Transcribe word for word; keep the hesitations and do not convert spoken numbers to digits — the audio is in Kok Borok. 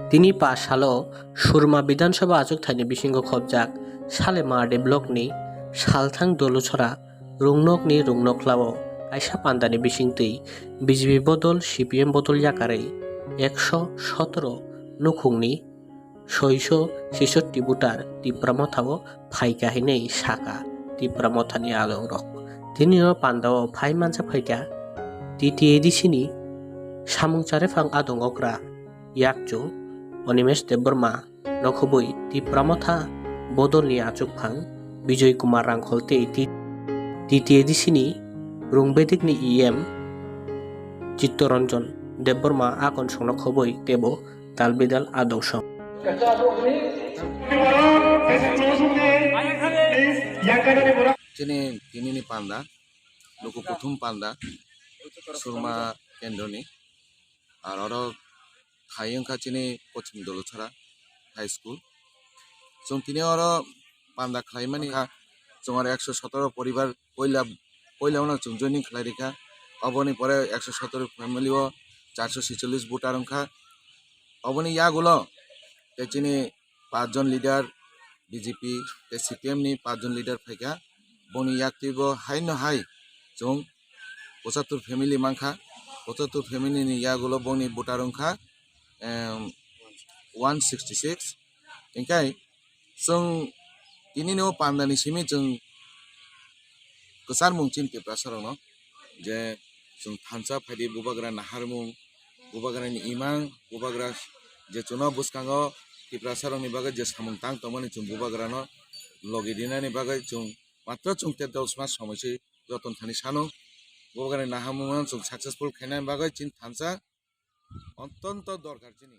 Tini pash salo Surma Bidhan Sabha achukthai ni bisingo khobjak Salemardi block ni Salthang Doluchara Rungnok ni Rungnoklao kaisa panda ni bisingtwi B J P bodol C P M bodol yakarwi ekso sotoro nukhung ni soiso sesoti voter Tipra Motha o phaikha hinwi sakha Tipra Motha ni adongrok. Tini o panda o phai mansa phaikha T T A D C ni samung chariphang adong okra yakchu Animesh Debbarma no khobwi Tipra Motha bodol ni achukphang Bijoy Kumar Rangkhol tei T-, T T A D C ni Rungbedik ni E M Chittoranjan Debbarma akon songno khobwi tebo tal bidal adong song. Chini tini ni panda, luku kuthum panda, Surma kendro ni, ar oro thai wngkha chini Pochim Doluchara High School. Chwng tini oro panda khlaimani kha, chwng oro ekso sotoro poribar poila, poila uno chwng joining khlai rikha. Oboni pore ekso sotoro family o charso sicholish voter wngkha. Oboni yagulo tei chini pachjon leader B J P tei C P M ni pachjon leader phaikha. Boni yaktwi bo hai no hai chwng pochattor family mankha. Pochattor family ni yagulo boni voter wngkha, em, one sixty six. Hinkhe chwng tini no panda ni simi chwng kwchar mung chini Tiprasa rokno je chwng thansa phaidi bubagra naharmung, bubagra ni imang, bubagra je chwngno bwskango Tiprasa rokni bagwi je samung tang tongmani chwng bubagrano logi dinani bagwi chwng matro chwng te dos mas somoi se joton thani sano bubagra ni naharmung no chwng successful khainani bagwi chini thansa ontonto dorkar chini.